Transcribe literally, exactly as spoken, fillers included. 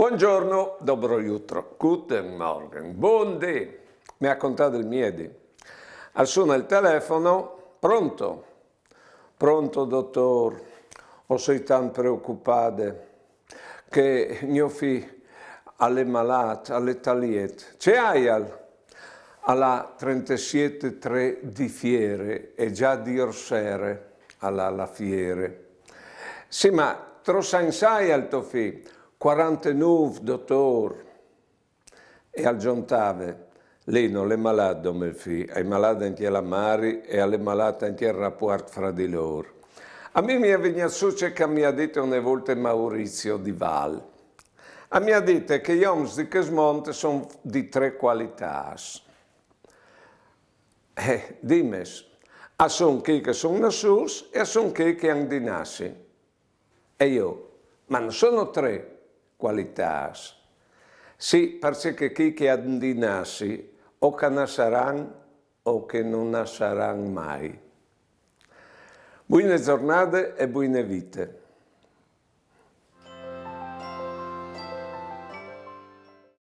Buongiorno, dobro jutro, guten Morgen, bundì. Mi à contât il miedi. Al suna il telefono. Pronto? Pronto, dotôr. O soi tant preocupade che gno fi al è malât, al è taliet. Ce aial? Al à trentesiet tre di fiere e za di orsere al à la fiere. Sì, ma trops agns aial to fi? Cuarantenûf, dotôr. E al zontave: Lì nol è malât dome il fi, al è malât ancje la mari e al è malât ancje il rapuart fra di lôr. A mi mi è vignût sù ce che mi à dite une volte Maurizio di Val. Al mi à dite che i oms di chest mont a son di trê cualitâts. Eh, dimes, a son chei che a son nassûts e a son chei che a àn di nassi. E jo: ma no sono trê cualitâts? Sì, parcè che chei che a àn di nassi o che a nassaran o che no nassaran mai. Buine zornade e buine vite.